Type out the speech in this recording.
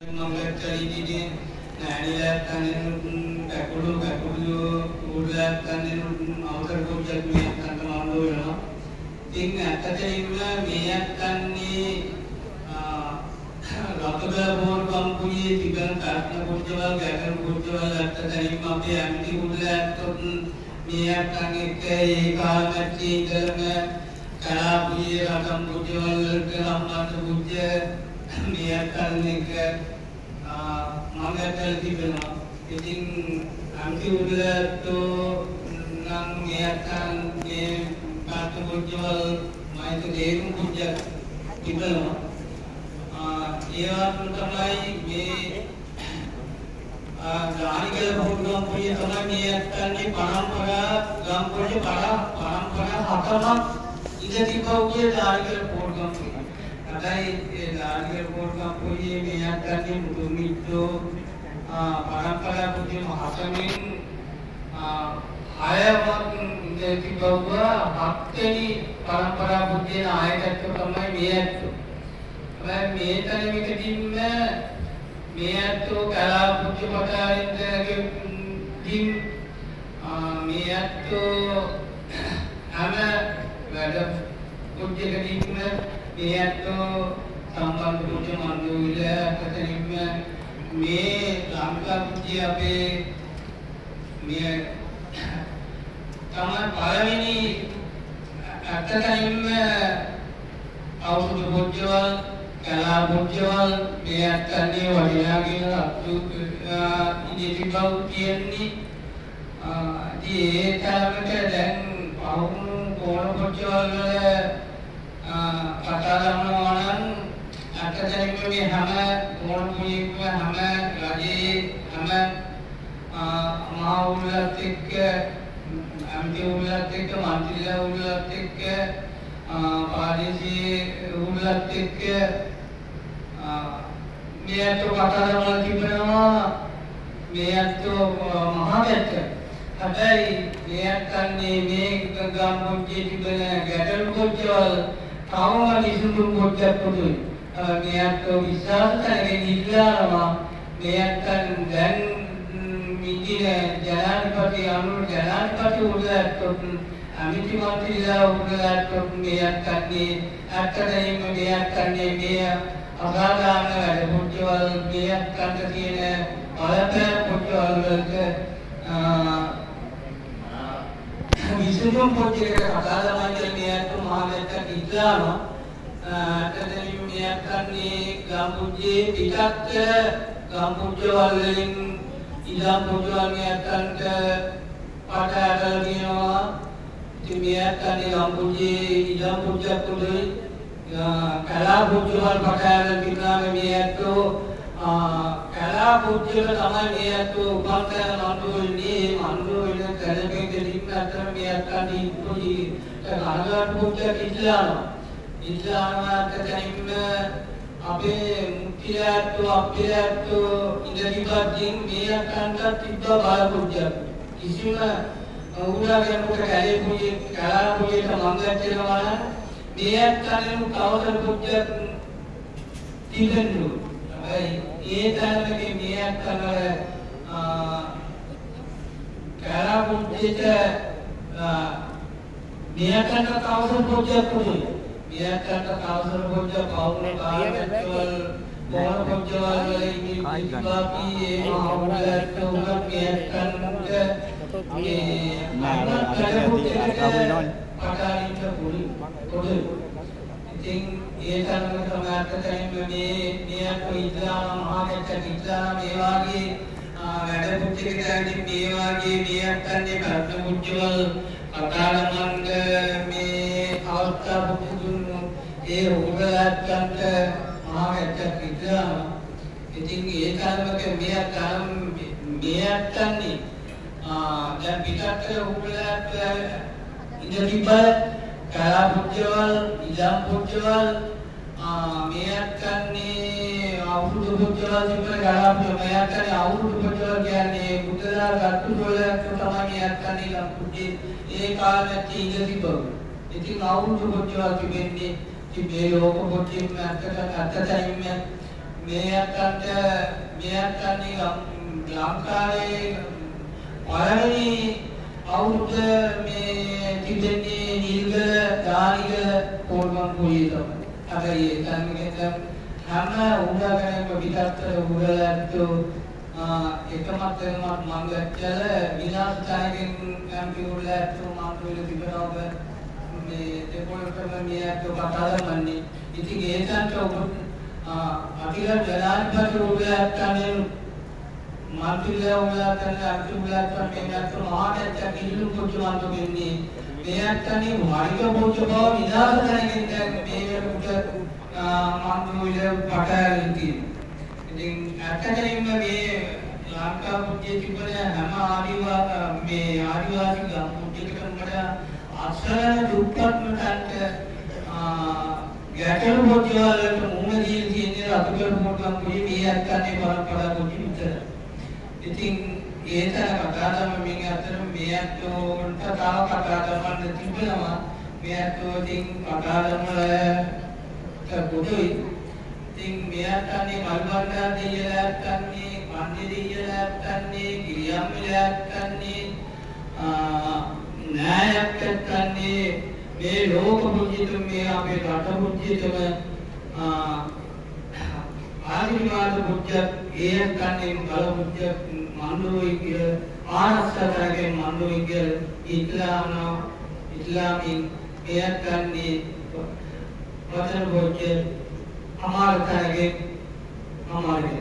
මංගච්චරිනේ නෑනිලා තන්නේ කකුළු කකුළු උඩලා තන්නේ අවතර පොඩ්ඩක් මේ අත්තන්ට මන්දෝ වෙනවා. ඉතින් ඇත්තටම මේ අත්තන්නේ රතබ බෝර් කම්පුයේ තිබෙන කර්ණ පොඩ්ඩවල් ගැටළු පොඩ්ඩවල් ඇත්තටම අපේ ඇමිටි උඩලා ඇත්තොත් මේ අත්තන් එක්ක ඒ කාලෙත් ඉඳලම කලාපුයේ රටම් පොඩ්ඩවල් වලට සම්බන්ධ පොඩ්ඩ මේ අත්තන් එක්ක මංගල් තිබෙනවා. ඉතින් අන්ති උඩලටෝ නම් මේ අත්තන් මේ කාර්ත පොඩ්ඩවල් මයිත දේරුම් පොඩ්ඩක් තිබෙනවා. ඒ වගේම තමයි මේ ගානිකල පොඩ්ඩම් පොඩි තමයි මේ අත්තන්නේ පරම්පරා ගම් පොඩි පරම්පරා හතමක් ඉඳ තිබවුගේ ගානිකල පොඩ්ඩම් පොඩි. හැබැයි ඒ ගානිකල පොඩ්ඩම් පොඩි මේ අත්තන්නේ මුතුමිට්ටෝ පරම්පරා පොඩි හතමින් හයවක් ඉඳ තිබවුවා. හත්වෙනි පරම්පරා පොඩි නායකත්ව තමයි මේ ඇත්තෝ. හැබැයි මේ තරමකදීම මේ ඇත්තෝ කලා පුජ්‍ය පටාරින්දගේ දින් මේ ඇත්තෝ හැම වැඩ පුජ්‍යකදීම මේ ඇත්තෝ සම්බන්ධ පුජ්‍ය මන්දුවිල අතරින්ම මේ ලංකා පුජ්‍ය අපේ මේ තමයි පළවෙනි ඇත්තටම අවුරුදු පුජ්‍යවල් කලා පුජ්‍යවල් මේ ඇත්තන්නේ වටිනා කියලා අත්තු ඉඳී තිබව් කියන්නේ. ඉතින් ඒ තරමට දැන් පහුණු කෝණ පුජ්‍යවල් වල කතා කරනවා නම් ඇත්තටම මේ හැම කෝණ පුජ්‍යකම හැම රජයේ හැම මහා උළත් එක්ක ඇමති උළත් එක්ක මන්ත්‍රීලා උළත් එක්ක ප්‍රාදේශීය උළත් එක්ක මේ ඇත්තෝ කතා කරලා තිබෙනවා. මේ ඇත්තෝ මහා වැත්ත. හැබැයි මේ ඇත්තන්නේ මේ ගම් පොඩ්ඩේ තිබෙන ගැටලු පොඩ්ඩවල් තවම විසඳුම් පොඩ්ඩක් පොදුයි. මේ ඇත්තෝ විශ්වාස කරගෙන ඉල්ලනවා. මේ ඇත්තන් දැන් මිදින ජනාධිපති අනුර ජනාධිපති උළත් අමිති මන්ත්‍රීලා උළත් මේ ඇත්තන්නේ ඇත්තටම මේ ඇත්තන්නේ මේ අසාධාරණ වැඩ පොඩ්ඩවල් මේ ඇත්තන්ට තියෙන බලපෑම් පොඩ්ඩවල් වලට විසඳුම් පොඩ්ඩකට කතා කරනවා කියලා මේ ඇත්තෝ මහා වැත්තක් ඉල්ලනවා. ඇත්තටම මේ ඇත්තන්නේ ගම් පොඩ්ඩේ පිටත් ගම් පොඩ්ඩවල් වලින් ඉලම් පොඩ්ඩවල් මේ ඇත්තන්ට පාට ඇටලා තියෙනවා. ඉතින් මේ ඇත්තන්නේ ගම් පොඩ්ඩේ ඉලම් පොඩ්ඩක් පොඩ්ඩේ කලා පොඩ්ඩවල් පාට ඇටලා තිබුණාම මේ ඇත්තෝ කලා පොඩ්ඩවල තමයි මේ ඇත්තෝ උපන්තන මන්දු වෙන්නේ. මන්දු වෙන තැනකදීම ඇත්තම මේ ඇත්තන්නේ පොඩි කනගාටු පොඩ්ඩක් ඉල්ලනවා. ඉල්ලනවා ඇත්තටම අපේ මුක්තිලාට්ටෝ අපේලාට්ටෝ ඉඳ තිබ්බකින් මේ ඇත්තන්ට තිබ්බ බල පොඩ්ඩක් කිසිම උඩා කෙනෙකුට කැලේ පොඩි කලා පොඩියට මංගත් වෙනවා නම් මේ ඇත්තන්ට කවදා පොඩ්ඩක් තිබෙන්නු. හැබැයි ඒ තරමේ මේ ඇත්තන් වල කලා පොඩ්ඩට මේ ඇත්තන්ට කවදා පොඩ්ඩක් පොඩි මේ ඇත්තන්ට කවදා පොඩ්ඩක් පවුන කාර්යවල මොන පොඩ්ඩවල් වල ඉන්නේ තිබ්බාපි ඒ මහා උඩට උගත් මේ ඇත්තන්ට මේ පටාරින්න පොඩි පොඩි. ඉතින් ඒ තරම තමයි ඇත්තටම මේ මේ අතෝ ඉස්ලාම මහා වැත්තක් ඉස්ලාම මේ වාගේ වැඩ පුච්චකට ඇවිත් මේ වාගේ මේ ඇත්තන්නේ කර්ණ පුච්චවල් කතා කරනවන්ට මේ අවස්ථා පුච්ච දුන්නු ඒ උගලත්තන්ට මහා වැත්තක් ඉස්ලාම. ඉතින් ඒ තරමක මේ තරම් මේ ඇත්තන්නේ දැන් පිටත් උගලත් ඉඳ තිබ්බ කලා පුජ්‍යවල් ඉලම් පුජ්‍යවල් මේ ඇත්තන්නේ අවුරුදු පුජ්‍යවල් තිබුණ කලා පුජ්‍ය මේ ඇත්තන්නේ අවුරුදු පුජ්‍යවල් කියන්නේ බුද්ධලා ගත්තු වල තමයි මේ ඇත්තන්නේ ඉලම් පුජ්‍ය ඒ කාලෙත් ඉඳ තිබ්බ. ඉතින් අවුරුදු පුජ්‍යවල් තිබෙන්නේ ඉතින් මේ ලෝක පොඩ්ඩින්ම ඇත්තටම මේ අත්තන්ට මේ අත්තන්නේ ලංකාවේ පළවෙනි අවුරුද්ද මේ තිබෙන්නේ නිල්ගල දානිගල පොල්ගම් කුලිය තමයි. හැබැයි ඒ තැනකින් හැම උදාකරණයක්ම පිටත්තර උගලැත්තෝ එකමත් එකමත් මංගච්චල විනාශ තැනකින් කම්පියුටර් මං තිබෙනවා මේ දෙපොළටම මේ ඇත්තෝ කතා කරන්නේ. ඉතින් ඒ තැනට ඔබ අතිල ජනාධිපති උගලැත්තනේ මන්ත්‍රීලා උගලැත්තනේ අන්ති උගලැත්තනේ මේ ඇත්තෝ මහා ඇත්තක් ඉල්ලුම් කොච්ච මන්තු වෙන්නේ. මේ ඇත්තනේ වරික පොච්ච බව විනාශ තැනකින් දැන් මේ වෙනකොට මන්තු ඉල පටහැරලා තියෙනවා. ඉතින් ඇත්තටම මේ ලංකා පුජ්‍ය තිබුණ හැම මේ ආදිවාසී ගම් පුජ්‍යකටම වඩා අසරණ දුප්පත්ම තැනට ගැටලු පොජ්ජවලට මුහුණ දීලා තියෙන රතුකල් පොල්ගම් කුලිය මේ ඇත්තනේ පරම්පරා පොජ්ජ විතරයි. ඉතින් ඒ තැන කතා දමමින් ඇත්තටම මේ ඇත්තෝන්ට තව කතා දමන්න තිබෙනවා. මේ ඇත්තෝ ඉතින් කතා දමලා ගොඩොයි. ඉතින් මේ ඇත්තන්නේ මල්බණ්ඩාර දෙයියලා ඇත්තන්නේ කන්නේ දෙයියලා ඇත්තන්නේ ගිරියම්මිලා ඇත්තන්නේ නායක ඇත්තන්නේ මේ ලෝක පූජිතම මේ අපේ රට පූජිතම ආශිර්වාද පූජ්‍ය ඒ ඇත්තන්නේ බල පූජ්‍ය මන්දුයි කිය ආරක්ෂා කරගෙන මන්දුයි කිය ඉස්ලාමින් ඒ ඇත්තන්නේ වචන පූජ්‍ය අමාරු තැනකින් අමාරු.